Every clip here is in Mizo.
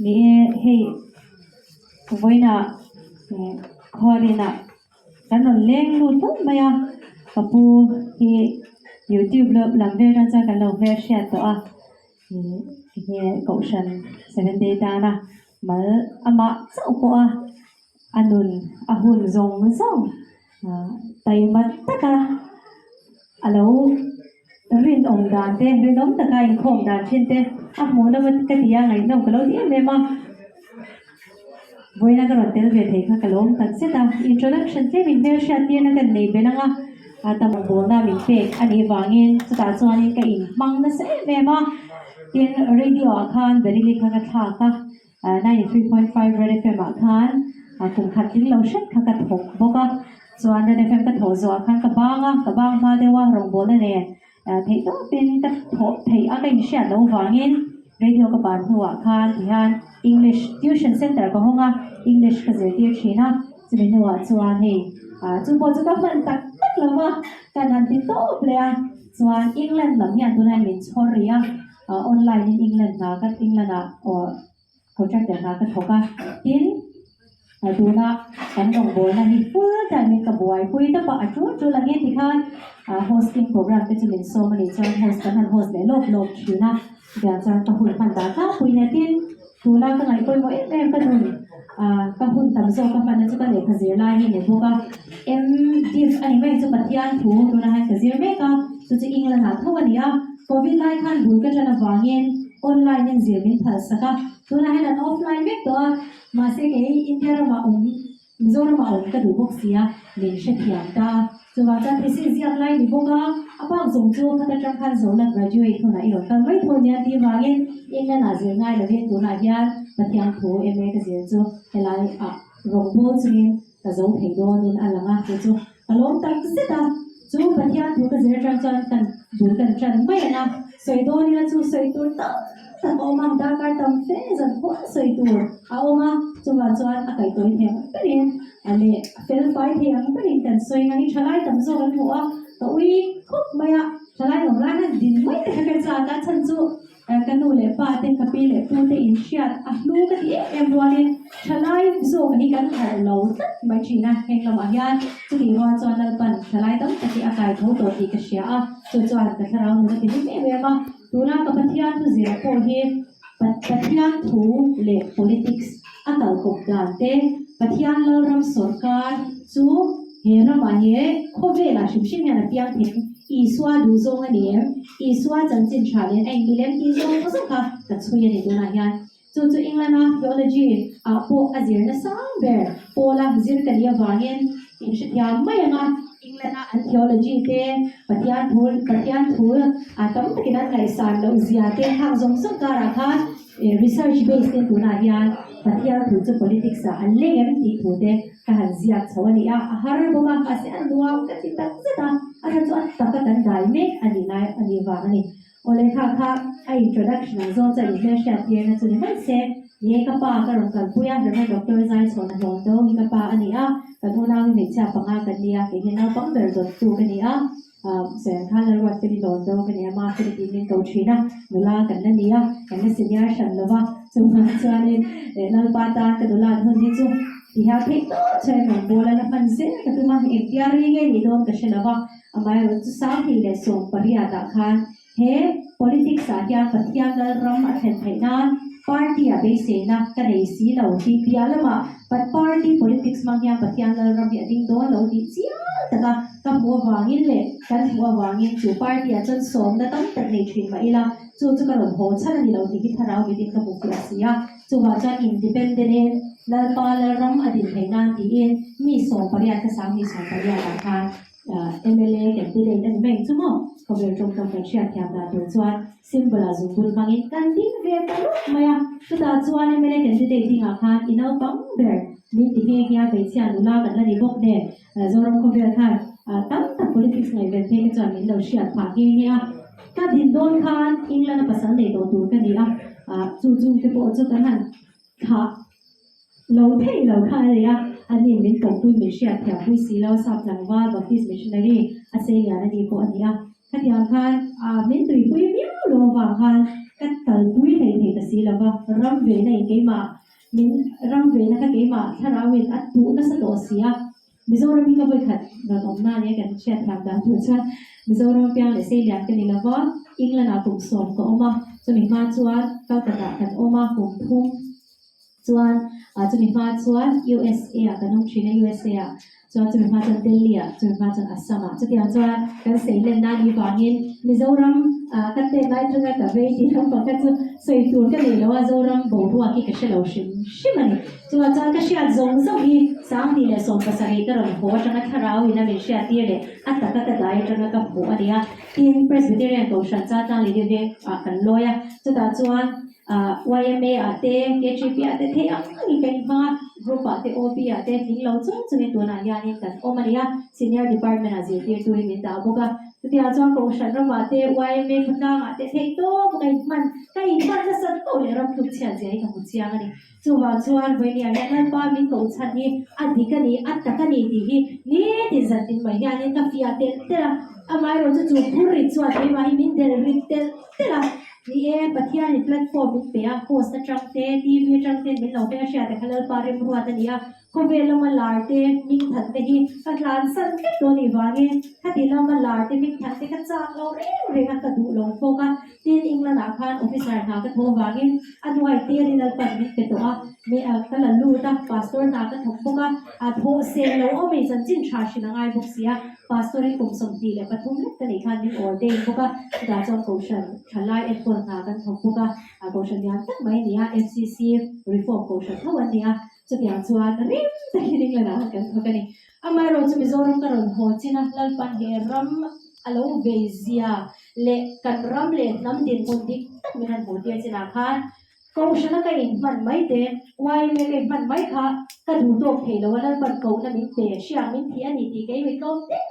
Ni e, hei vawiinah khuarinah kan rawn leng lut tawp mai a, ka pu hi youtube lam vel tan chuan kan lo hmelhriat tawh a, ih nge kohhran seven day tana mal amah chauh pawh a a nun a hun zawng zawng taima taka a lo rinawm dan te rinawm taka inkhawm dan thin te a hmuh nawm ka ti a ngaihnawm ka lo ti em em a vawiina ka rawn tel ve thei kha ka lawm tak zet a introduction tlem in hmelhriat tirna ka nei belh ang a a tam bawlna min pek a nih vangin chutah chuanin ka inhmang nasa em em a tin radio ah khan Baryli kha ka thlak a. 93.5 Red FM ah khan kum khat tling lo hret kha ka thawk bawk a, chuan Red FM ka thawh zawhah khan ka bang a, ka bang hma deuh a rawngbawlna nen theih tawpin ka thawh theih a ka inhriat loh vangin radio ka ban hnuah khan tihian English tuition center ka hawng a, English ka zirtir thin a, chumi hnuah chuan hei chu pawh chu ka hman tak tak lo va, kan han ti tawp leh a, chuan England lam hian tunah hian min chhawr rih a. Online in England hna ka England ah contractor hna ka thawk a, tin tuna kan rawngbawlna hi full time in ka buaipui tawp a, a tul tul angin tikhan hosting program te chu min sawm a nih chuan host kan han host leh lawp lawp thin a, chutiang chuan ka hun hman dah tlangpui nia tin tuna ka ngaih pawimawh em em ka nun ka hun tam zawk ka hmanna chu ka lehkha zir lai hi a ni bawk a, MDiv a ni mai chu Pathian thu tunah hian ka zir mek a, chu chu England ah tho a ni a. Covid lai khan bul ka ṭan avangin online in zir min phal sak a, tunah hian an offline vek tawh a, mahse kei India ramah awm, Mizoramah awm ka duh bawk si a, min hrethiam ta. Chuvang chuan thesis ziak lai ni bawk a, a bak zawng chu khat aṭang khan Zola graduate hunah i rawn kal mai tho nia tih vangin England ah zir ngai lovin tunah hian Pathian thu MA ka zir chu helai ah rawngbâwl chungin ka zo thei dawnin a lang a, chu chu Ka lawm tak zet a, chu Pathian thu ka zir atang chuan kan bul kan tan mai ang a, sawi dawn ila chu sawi tur tam tak a awm a, darkar tam fe zan pawh sawi tur a awm a, chuvang chuan a kaihtawi thei ang berin a leh a fel fai thei ang berin kan sawi ang a, hi thalai tam zawk an hmu a, ka ui khawp mai a, thalai awm lai hian din mai te kha ka chak a, chhan chu Ka nu leh pa te, ka pi leh pu te inhriat a hlu ka ti em em rualin thalai zawk hi kan harh lo tlat mai thin a, heng lamah hian chutih rual chuan Lalpan thalai tam tak hi a kai tho tawh tih ka hria a, chu chuan ka thlarau nun a ti hlim em em a, tuna ka Pathian thu zir pawh hi Pathian thu leh politics a kalkawp dan te, Pathian Lalram sawrkar chu he ramah he khawvelah hrim hrim hian a piang thei Isua duh zawng a ni em? Isua chanchin tha nen a inmilem tih zawng zawk kha ka chhui a ni tunah hian. Chu chu England-a theology ah pawh a zir nasang ber Paula zir ka nih avangin in hrethiam mai ang a, England-a an theology te, Pathian thu Pathian thu a tam takin an ngaihsan loh zia te hang zawng zawng karah khan research base te tunah hian Pathian thu chu politics ah an leng em tih thu te Ka han ziak chho a ni a, a har bawk a, mahse a nuam ka ti tak zet a, a tha chu a taka kan dai mek a nih lai a nih vang a ni. Awle kha kha a introduction ang zawng chuan inhmelhriat tirna chu ni mai se, ni e ka pa ka rawn kalpui a, Reverend Doctor Zaichhawn a hlawn do hi ka pa a ni a, kan unau hi hmeichhia panga kan ni a, kei hi naupang ber dawttu ka ni a, Sawian khan Lalruat Feli hlawn do ka ni a, Ma Feli tiin min ko thin a, nula kan la ni a, kan la senior hran lo va, chuvang chuanin Lalpa tan ka nula an hun hi chu Ti hian theih tawp chuan rawngbâwl a la hman zel ka tum a, engtia ri nge nih dawn ka hre lo va, amaherawhchu chu 18 leh 18 ah khan he politics ah hian Pathian Lalram a thlen theih nan party ah beiseina ka nei si lo tih piah lamah party politics hmang hian Pathian Lalram hi a ding dawn lo tih chiang taka ka hmuh avangin leh kan hmuh avangin chu party ah chuan sawmna tam tak nei thin mah ila chu chu ka rawn haw chhan a ni lo tih hi thlarau mitin ka hmu fiah si a. Chuvah chuan independent in Lalpa Lalram a din theih nan tiin mi 18 ka sang mi 18 ah khan mla candidate a ni mai chu maw? Khawvel tawngtawng kan hriat thiam dan tur chuan symbol ah zungbun hmangin kan ding ve ta rawk mai a. Chutah chuan mla candidate dingah khan i naupang ber min ti nghe nghe a, hmeichhia nula kan la ni bawk nen Zoram khawvel khan tam tak politics ngaihven phei te chuan min lo hriat phah nghe nghe a. Ka din dawn khan England a pasal nei tawh tur ka ni a, chu chung te pawh chu kan han thlah lo thei lo kha a ni a, ani min kawppui min hriat thiam pui si lo, sap tlangval Baptist missionary a sei lian a ni pawh a ni a, khatiang khan min tuipui viau lo avang khan ka kalpui hlei thei ta si lo va, ram veina in keimah min ram veina kha keimah thlarauin a tuh nasa tawh si a. Mizoram hi ka vawikhat rawn awm na ania kan hriat thiam dan tur chuan Mizoram piang leh Seilian ka ni lo va, England ah kum sawm ka awm a, chumi hma chuan Calcutta ah kan awm a kum thum chuan ah chumi hma chuan USA ah kan awm thin a, USA ah chuan chumi hma chuan Delhi ah chumi hma chuan Assam ah chutiang chuan kan Seilen na ni vangin Mizoram ah ka tet lai atanga ka vei tih lampang kha chu sawi tur ka nei lo a, Zoram boruak hi ka hre lo hrim hrim a ni. Chuvang chuan ka hriat zawng zawng hi 2017 ka rawn haw atanga thlarau in a min hriattir leh a taka ka dai atanga ka hmuh a ni a. Tin, Presbyterian Kohhran Chaltlang Lily Veng ah kan lawi a, chutah chuan yma ah te, KGP ah te thei ang angin kan inhmang a, group ah te, OB ah te tling lo chung chungin tunah hianin kan awm a ni a, Senior Department ah zirtirtuin min dah bawk a. Chutiang chuan Kohhran ramah te, yma khawtlangah te thei tawp ka inhman, ka inhman nasa tawh leh ram tluk chhiat zia hi ka hmu chiang a ni. Chuvang chuan Vawinia hian Lalpa min koh chhan hi a dik a ni, a tak a ni tih hi nitin zan tin mai hianin ka fiah telh telh a. Amaherawh chu chu phur rit chuan keimah hi min delh rit telh telh a. Ni e, Pathianin platform min pe a, post atang te, TV atang ten min lo hmel hriat a kha Lalpa remruat a ni a. Khawvel lama lar te, hming that te hi ka tlansan vek dawn nih vangin khati lama lar te, hming that te ka chak lo reng reng a, ka duh lo bawk a. Tin, England ah khan officer hna ka thawh vangin a hnuai te rin Lalpan min pe tawh a, me a ka la lut a, pastor hna ka thawk bawk a, a thawh sel lo awm ei chanchin tha hrilh a ngai bawk si a, pastor in kum 23 lek ka neih khan min ordain bawk a, chutah chuan kohhran thalai enkawl hna kan thawk bawk a, a kohhran lian tak mai a ni a, FCC reform kohhran tho an ni a, chutiang chuan rim takin England ah khan kan thawk a ni. Amaherawhchu Mizoram ka rawn haw chin a, Lalpan he ram a lo vei zia leh kan ram leh hnam dinhmun dik tak min han hmuh tir chinah khan Kohhrana ka inhman mai te, yma ka inhman mai kha ka duh tawk thei lo a, Lalpan kohna min pe, hria min thih a ni tih kei mi tlawm dik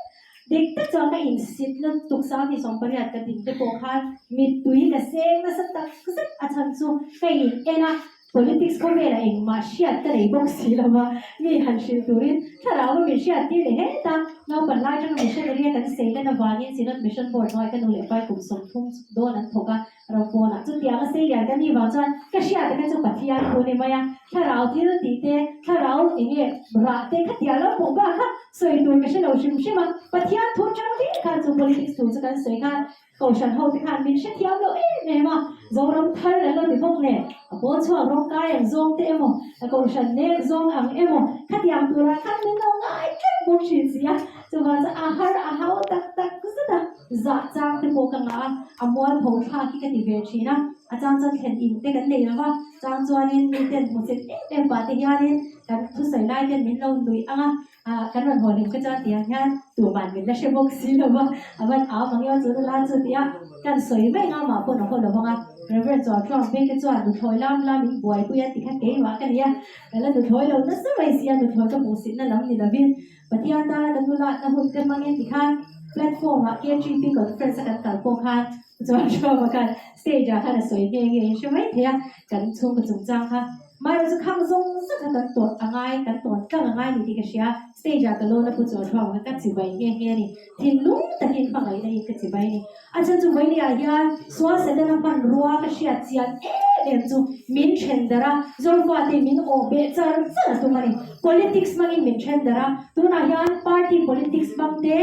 dik tak chuan ka insit na tuk 2008 ka din te pawh khan mittui ka seng nasa tak zet a chhan chu ka in en a. Politics khawvelah engmah hriat ka nei bawk si lo va, mi han hrilh turin thlarau va min hriat tir leh het a. Naupan lai atanga missionary a kan sei lan avangin Synod Mission Board hnuaiah ka nu leh pai kum 30 dawn an thawk a, Rampawnah chutiang a sei lian ka nih vang chuan ka hriat te kha chu Pathian thu a ni mai a, thlarau thil tih te, thlarau eng nge rah te khatiang lam pawh bak kha sawi tur ka hre lo hrim hrim a, Pathian thu atang hlir khan chu politics thu chu kan sawi khan Kohhran ho te khan min hrethiam lo em em a, Zoram thar an lo ti bawk nen, a pawl chhuak rawng kai ang zawng te emaw, a kohhran nek zawng ang emaw, khatiang turah khan min lo ngai tlat bawk thin si a, chuvang chuan a har a hau tak tak zet a, zah chang te pawh ka ngah a, a mualpho thlak hi ka ti ve thin a, a chang chuan thlen in te kan nei lo va, chang chuanin miten hmusit em em pah te hianin kan thusawi lai ten min lo nuih ang a, Ah, kan rawn haw hlim kha chuan tiang hian tuman min la hre bawk si lo va, a van au mang emaw chu nula chu tia kan sawi mai anga mah pawh na haw lo vang a. Reverend chuan Trump phei te chuan nuthlawi lam lam in buaipui a ti kha keimah ka ni a, ka la nuthlawi lo nasa mai si a, nuthlawi ka hmuhsitna lam ni lovin Pathian tana ka nulatna hun te hmangin tikhan platform ah KGP conference a kan kal pawh khan chuan Trump a khan stage ah khan a sawi nghe nghe in hre mai thei a, kan chhungkaw chungchang kha. Mahrawh chu khang zawng zawng kha kan tawn a ngai, kan tawn tlang a ngai ni tih ka hria. Stage ah ka lawn a pu chu a thluak ang a, ka chibai nghe nghe a ni. Thinlung takin hmangaihna hi ka chibai a ni. A chhan chu Vawinia ah hian sual Setana hmanrua ka hriat chian em em chu min then darh a, Zorfa te min awh beh char char a tum a ni. Politics hmangin min then darh a, tunah hian party politics hmang te,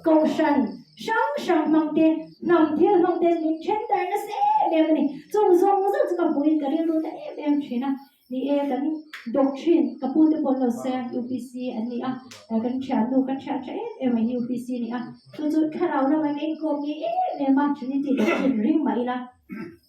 kohhran hrang hrang hmang te, hnam thil hmang te min then darh nasa em em a ni. Chung zawng zawng chu ka hmuhin ka rilru ta em em thin a. Ni e, kan doctrine ka pu te pawh an lo sawi a, UPC an ni a, kan thiannu kan thian tha em em mai hi UPC a ni a. Chu chu thlarau lamah kan inkawm ngei em em a, Trinity doctrine ring mah ila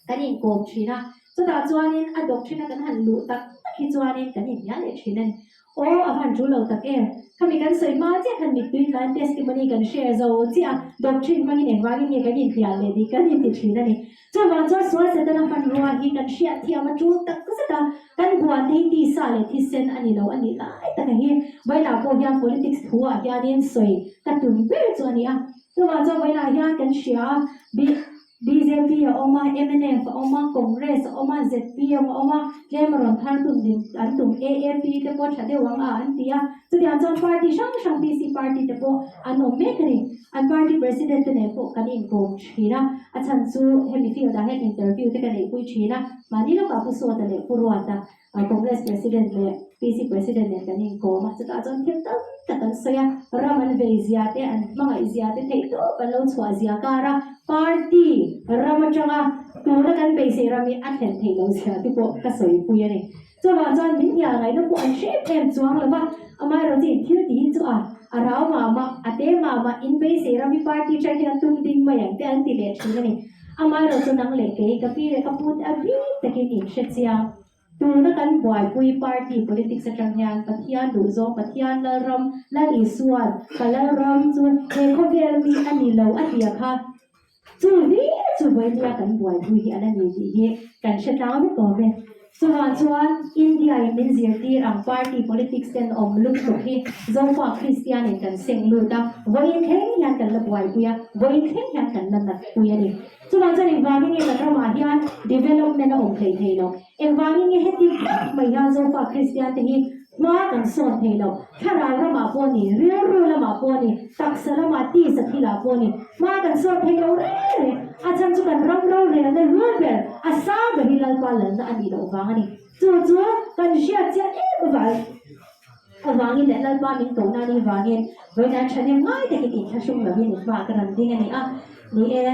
kan inkawm thin a. Chutah chuanin a doctrine a kan han luh tak tak hi chuanin kan inhnial leh thin a ni. Aw, a van ṭul lo tak em? Khami kan sawi hma chiah khan mittui tlan testimony kan share zo chiah a, doctrine hmangin engvangin nge kan inhliah leh tih kan inti ṭhin a ni. Chuvang chuan sual Setana hmanrua hi kan hriat thiam a ṭul tak zet a, kan buan te hi tisa leh thisen a ni lo a nih lai taka hi Vawilah pawh hian politics thu ah hianin sawi ka tum ber chu a ni a. Chuvang chuan Vawilah hian kan hria a, BJP. Bjp a awm a, mnf a awm a, Congress a awm a, zpm a awm a, tlem a rawn thar tum din an tum AAP te pawh tha deuh ang a an ti a. Chutiang chuan party hrang hrang PC party te pawh an awm mek a ni. An party president te nen pawh kan inkawm thin a, a chhan chu hemi field ah hian interview te ka neihpui thin a, mahni lawkah Pu Sawta leh Pu Ruata Congress president leh PC president nen kan inkawm a, chutah chuan thil tam tak an sawi a, ram an vei zia te, an hmangaih zia te theih tawp an lo chhuah zia kar a, party ram atanga tuna kan beisei ram hi a thlen theih loh zia te pawh ka sawipui a ni. Chuvang chuan min hnial ngaihna pawh an hre em em chuang lo va, amaherawh chu in thil tih hi chu a a rau mah mah, a te mah mah, in beisei ram hi party atang hian tum ding mai ang te an ti leh thin a ni. Amaherawh chu nang leh kei, ka pi leh ka pu te a bik takin in hre chiang. Tuna kan buaipui party politics atang hian Pathian duhzawng, Pathian Lalram, Lal Isuan ka Lalram chu he khawvel mi a ni lo a tia kha chu hlir chu vawinia kan buaipui hi a la ni tih hi kan hre tlang vek awm e. Chuvang chuan India in min zirtir ang party politics ten awm lutuk hi Zofa Kristian in kan seng lut a, vawiin thleng hian kan la buaipui a, vawiin thleng hian kan la natpui a ni. Chuvang chuan engvangin nge kan ramah hian development a awm thei thei lo? Engvangin nge heti tak mai hian Zofa Kristian te hi hma kan sawn thei lo? Thlarau ramah pawh ni, rilru lamah pawh ni, taksa lamah, tisa thilah pawh ni, hma kan sawn thei lo reng reng. A chhan chu kan ram rorelna lual ber, a sang ber hi Lalpa lalna a nih loh vang a ni. Chu chu kan hriat chiah em avang avangin leh Lalpa min koh nan hi vangin vawiin thahnem ngai takin inthlahrung lovin in hmaah ka rawn ding a ni a. Ni e,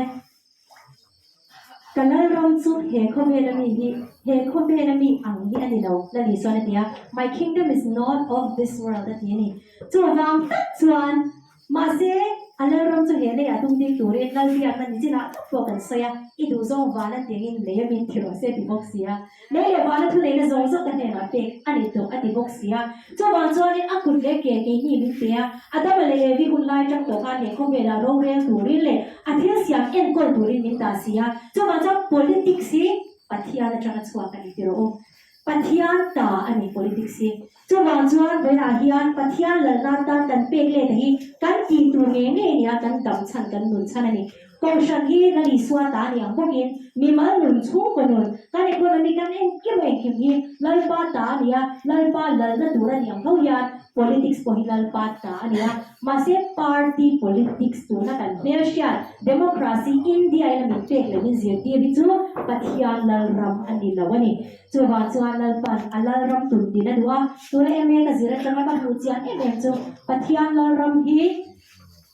ka Lalram chu he khawvel ami hi, he khawvel ami ang hi a ni lo, Lal Isuan a ti a, My kingdom is not of this world a ti a ni. Chuvang tak chuan Mahse, a Lalram chu he leiah tum ding turin Lal biakna ni chinah tak pawh kan sawi a, i duhzawng vana tiangin lei a min ti rawh se ti bawk si a. Lei leh vana thuneihna zawng zawng ka hnenah pek a ni tawh a ti bawk si a. Chuvang chuanin a kut leh ke keini min pe a, Adama leh Evi hun lai tang tawh khan he khawvelah rorel turin leh a thil siam enkawl turin min dah si a. Chuvang chuan politics hi Pathian atanga chhuak a ni ti rawh u. Pathian ta a ni politics hi. Chuvang chuan vawiinah hian Pathian lalna tan kan pek let a hi kan tih tur ngei ngei nia kan dam chhan kan nun chhan a ni. Kohhran hi Lal Isua ta a ni ang bawkin mimal nun chhungkaw nun kan economy kan engkim a engkim hi Lalpa ta a ni a, Lalpa lalna tur a ni ang tho hian politics pawh hi Lalpa ta a ni a. Mahse party politics tuna kan hmelhriat democracy India in a min pek loh in zirtir hi chu Pathian Lalram a ni lo a ni. Chuvang chuan Lalpan a Lalram tun tin a duh a, tuna MA ka zir atanga ka hmuh chian em em chu Pathian Lalram hi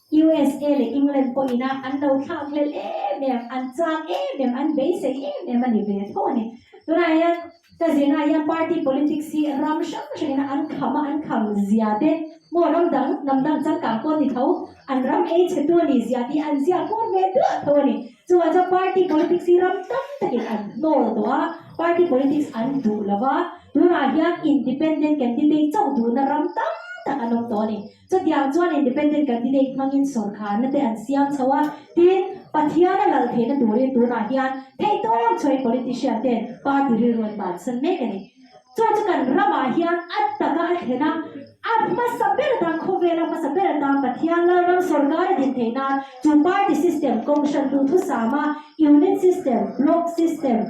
USA leh England pawhin a an lo thlak hlel em em, an chak em em, an beisei em em a ni ve tho a ni. Tunah hian ka zirnaah hian party politics hi ram hrang hrangin an kham a, an kham zia te maw ram dang hnam dang changkang pawh a ni tho, an ram ei chhe tu a nih zia tih an ziak kur ve duah tho a ni. Chuvang chuan party politics hi ram tam takin an hnawl tawh a, party politics an duh lo va, tunah hian independent candidate chauh duhna ram tam tak an awm tawh a ni. Chutiang chuan independent candidate hmangin sawrkharna te an siam chho a, tin, Pathian a lal theihna turin tunah hian theihtawp chhuahin politician ten party rilru an bansan mek a ni. Chu chu kan ramah hian a taka a thlen a, a hmasa ber atan, khawvela hmasa ber atan Pathian Lalram sawrkar a din theih nan chu party system, kohhran duhthusama unit system, block system,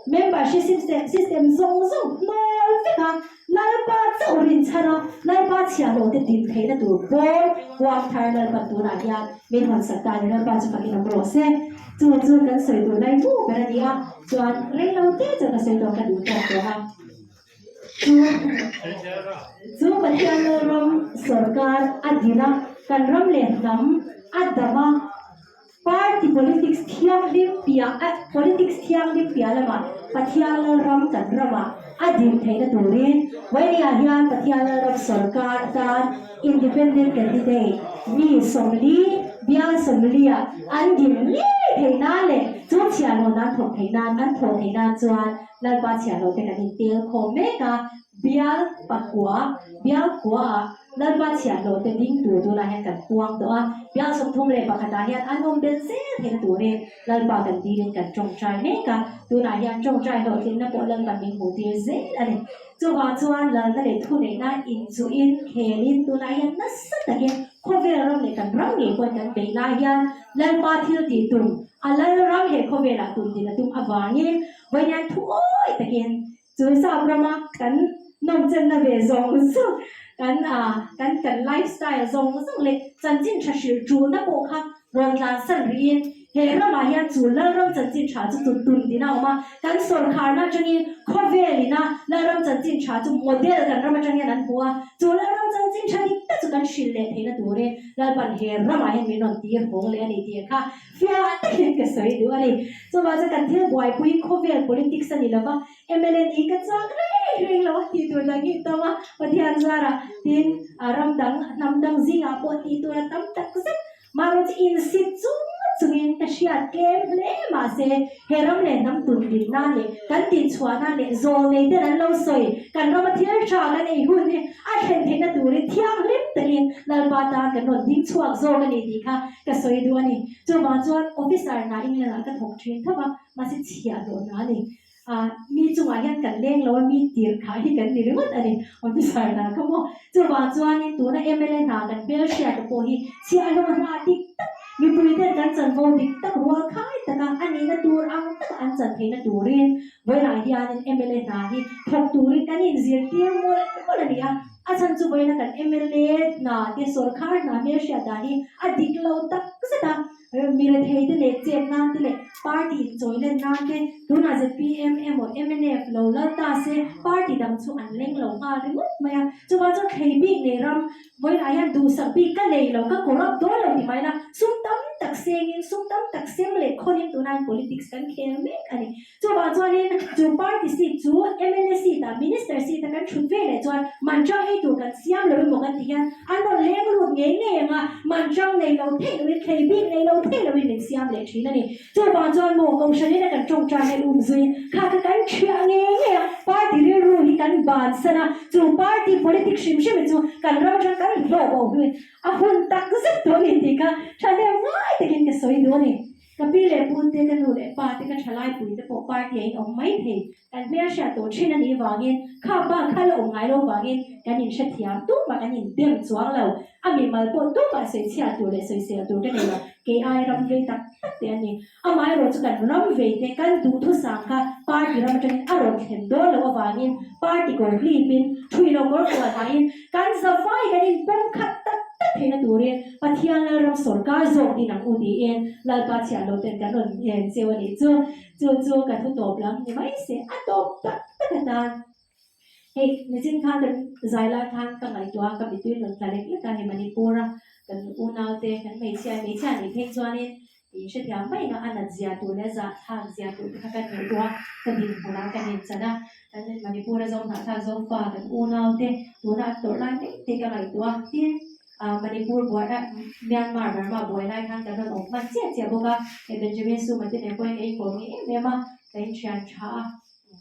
membership system, system zawng zawng hnawl vek a, Lalpa chauh rinchhan a, Lalpa chhiahhlawh te din theihna tur pawn huang thar Lalpan tunah hian min hawn sak ta a ni. Lalpa chu fakin awm rawh se. Chu chu kan sawi tur lai mu ber a ni a, chuan rei lo te chuan ka sawi tawh ka duh tawk tawh a. Chu chu Pathian Lalram sawrkar a din a, kan ram leh hnam a dam a, party politics thianghlim piah a politics thianghlim piah lamah Pathian Lalram kan ramah a din theihna turin Vawinia hian Pathian Lalram sawrkar atan Independent candidate mi 40 bial 40 ah an din ngei theih nan leh chu chhiahhlawh nan thawk theih nan an thawh theih nan chuan Lalpa chhiahhlawh te kan intel khawm mek a, bial pakua bial kua ah Lalpa chhiahhlawh te ding tur tunah hian kan puang tawh a, bial 31 ah hian an awm bel zel theihna turin Lalpa kan dilin kan tawngtai mek a, tunah hian tawngtai hlawhtlinna pawh Lalpan min hmuh tir zel a ni. Chuvang chuan lalna leh thuneihna inchuhin khelin tunah hian nasa takin khawvel ram leh kan ram ngei pawhin kan beih lai hian Lalpa thil tih tum. A Lalram he khawvelah tun din a tum avangin vawiin thu awi takin chu sap rama kan nawmchenna ve zawng zawng, kan kan kan lifestyle zawng zawng leh chanchin tha hrilh tulna pawh kha rawn tlansan rihin he ramah hian chu Lalram chanchin tha chu tun tun din a awm a. Kan sawrkharna atangin khawvel ina Lalram chanchin tha chu model kan ram atang hian an hmu a, chu Lalram chanchin tha dik tak chu kan hrilh leh theihna turin Lalpan he ramah hian min rawn tir hawng leh a ni tih kha fiah takin ka sawi duh a ni. Chuvang chuan kan thil buaipui khawvel politics a ni lova, MLA ka chak reng reng lo a tih tur dang hi tam a, Pathian zarah tin ram dang hnam dang zingah pawh tih tur a tam tak zet. Mahni chu insit chung chungin ka hriat tlem hle mahse he ram leh hnam tun din nan leh kan tinchhuah nan leh zawl nei ten an lo sawi kan rama thil tha kan ei hun hi a thlen theihna turin thianghlim takin Lalpa tan kan rawn ding chhuak zawk a ni tih kha ka sawi duh a ni. Chuvang chuan officer hna England ah ka thawk thin tho va mahse chhiah hlawh hna a ni. A mi chungah hian kan leng lo a, mi tir khah hi kan ni ringawt a ni, officer hna kha maw. Chuvang chuanin tuna mla hna kan hmelhriat te pawh hi chhiahhlawh hna dik tak, mipui ten kan chanvo dik tak rual khai taka a nihna tur ang taka an chan theihna turin vawiinah hianin mla hna hi thawk turin kan inzirtir mawlh mawlh a ni a. A chhan chu vawiina kan mla hna te sawrkhar hna hmelhriat dan hi a dik lo tak zet a. Mi rethei te leh chet nan te leh party inchawi len nan te tunah zpm emaw mnf lo lal ta se party dang chu an leng lo nghal ringawt mai a. Chuvang chuan thlei bik nei ram vawiinah hian duhsak bik ka nei lo, ka corrupt dawn lo ti mai la, sum tam tak sengin sum tam tak sem leh khawnin tunah hian politics kan khel mek a ni. Chuvang chuanin chu party seat chu mla seat ah minister seat a kan thut ve leh chuan manchang ei tur kan siam lo emaw kan ti hian an rawn leng lut ngei ngei ang a, manchang nei lo theih loin thlei bik nei lo theih loin min siam leh thin a ni. Chuvang chuan maw Kohhran ina kan tawngtai na um zuiin kha kha kan thiah ngei ngei a, party rilru hi kan bansan a, chu party politics hrim hrim hi chu kan ram atang kan hlawh bo hi a hun tak zet tawh a ni tih kha thahnem ngai takin ka sawi duh a ni. Ka pi leh pu te, ka nu leh pa te, ka thalai pui te pawh party a inawm mai thei. Kan hmelhriat tawh thin a nih vangin kha pa kha la awm ngai lo vangin kan inhrethiam tumah kan indem chuang lo. A mimal pawh tumah sawichhiat tur leh sawisel tur ka nei lo. Kei ai ram vei tak tak te a ni. Amaherawh chu kan ram vei te kan duhthusam kha party ram atangin a rawn thlen dawn loh avangin party kawr hlipin, thui lo kawr kual hahin kan zavai kan inpawm khat tak tak theihna turin Pathian Lalram sawrkar zawk din ang u tiin Lalpa chhiah lo ten kan rawn en cheu a nih chu. Chu chu ka thu tawp lam ni mai se a tawp tak tak atan. Hei nichin khan kan zai lai khan ka ngaihtuah a, ka mitui rawn tla lek lek a, hei Manipur a kan unaute kan hmeichhia hmeichhia nih phei chuanin tih hrethiam mai anga a nat zia tur leh a zahthlak zia tur te kha kan ngaihtuah a, ka dinhmun ah kan inchan a, kan Manipur a zo hnahthlak zo fa kan unaute tuna an tawrh lai mek te ka ngaihtuah a, tin Manipur buai ah Myanmar Burma buai lai khan kan rawn awm hman chiah chiah bawk a, hei Benjamin Suma te nen pawhin ka inkawm nge em em a, ka inthian tha a.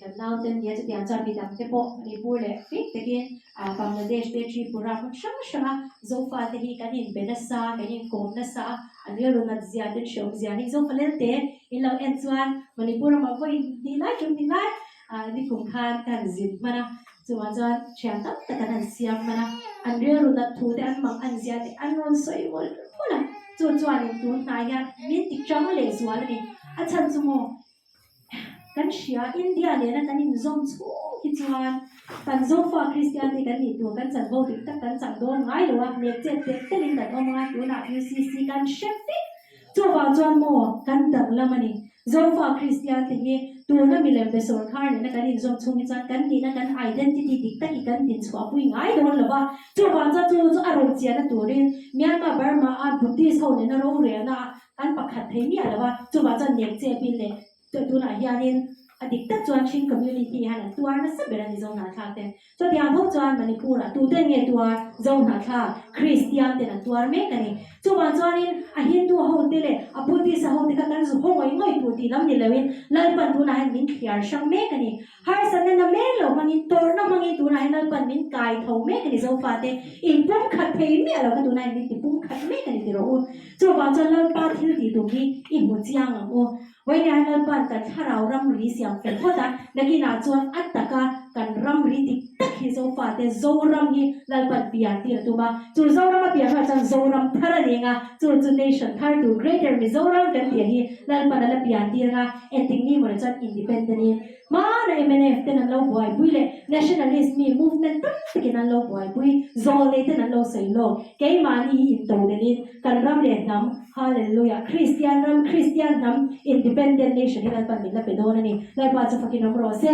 Kan naute nia chutiang chuan mi dangte pawh Manipur leh bik takin Bangladesh te Tripura hmun hrang hranga Zofa te hi kan inbe nasa, kan inkawm nasa a, an rilru nat zia te hreawm zia hi Zofa lelte in lo en chuan Manipur ramah vawi hnih lai tum hnih lai nikum khan ka han zin hman a, chuvang chuan thian tam tak an han siam hman a, an rilru nat thu te an mang an zia te an rawn sawi mawlh mawlh a, chu chuanin tun hnai hian min ti chang leh zual a ni, a chhan chu maw Kan hria, India nena kan inzawm chhung hi chuan kan Zofa Kristian te kan nih tur kan chanvo dik tak kan chang dawn ngai lo a, nek chet tek telin kan awm anga tunah UCC kan hre vek. Chuvang chuan maw kan danglam a ni. Zofa Kristian te hi tuna milem be sawrkhar nena kan inzawm chhung hi chuan kan nihna kan identity dik tak hi kan dinchhuahpui ngai dawn lo va. Chuvang chuan chu chu a rawn chiahna turin Myanmar Burma a Buddhist ho nena rorelna a An pakhat thei miah lo a, chuvah chuan nek chepin leh tunah hianin a dik tak chuan Chin community hian an tuar nasa ber a ni Zohnahthlak ten. Chutiang bawk chuan Manipur-ah tuten nge tuar Zohnahthlak Kristian ten an tuar mek a ni. Chuvah chuanin a Hindu ho te leh a Buddhist ho te kha kan zu haw ngawih ngawih tur tih lam ni loin Lalpan tunah hian min thliar hrang mek a ni. Harsatna na mek lo hmangin tawrhna hmangin tunah hian Lalpan min kai tho mek a ni Zofate inpumkhat thei miah lo kha tunah hian min tipumkhat mek a ni ti rawh u. Chuvang chuan Lalpa thil tih tum hi i hmu chiang ang u. Vawiinah hian Lalpa'n kan thlarau ramri siam fel phawt a, nakinah chuan a taka kan ramri dik tak hi Zofa. Zofate Zoram hi Lalpan pian tir a tum a, chu Zoram a pian hnuah chuan Zoram thar a ni ang a, chu chu nation thar tur Greater Mizoram kan tih hi Lalpan a la pian tir ang a, entik ni mawni chuan independent in hmana mnf ten an lo buaipui leh nationalist mi movement tam takin an lo buaipui, zawlnei ten an lo sawi lawk, keimahni hi intodelhin kan ram leh hnam Hallelujah Kristian ram Kristian hnam independent nation hi Lalpan min la pe dawn a ni. Lalpa chu fakin awm rawh se.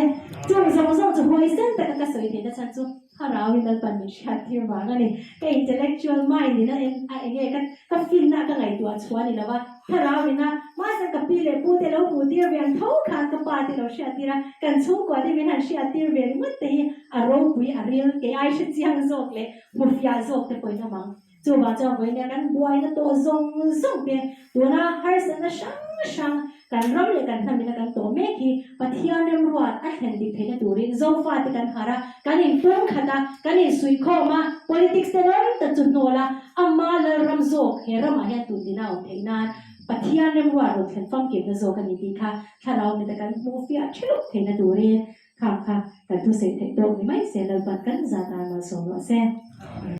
Chung zawng zawng chu huaisen taka ka sawi theihna chhan chu Thlarauin Lalpan min hriat tir vang a ni. Ka intellectual mind in a en a enge ka ka finna ka ngaihtuah chhuah a ni lo va, Thlarauin a mahse ka pi leh pu te lo hmuh tir ve ang tho khan ka pa te lo hriat tir a, kan chhungkua te min han hriat tir ve ringawt te hi a ropui a ril kei ai hre chiang zawk leh hmufiah zawk te pawhin awm ang. Chuvang chuan vawiin kan buaina tawh zawng zawng te tuna harsatna hrang hrang kan ram leh kan hnamina kan tawh mek hi Pathian remruat a thlen dik theihna turin Zofate kan harh a, kan inpumkhat a, kan insuihkhawm a, politics te lam tak chu hnawl a, ama Lalram zawk he ramah hian tun dina a awm theih nan Pathian remruat rawn thlen famkimna zawk a ni tih kha thlarau mita kan hmuh fiah theuh theihna turin kha kha kan thusawi theih tawk ni mai se Lalpan kan zat a malsawm rawh se.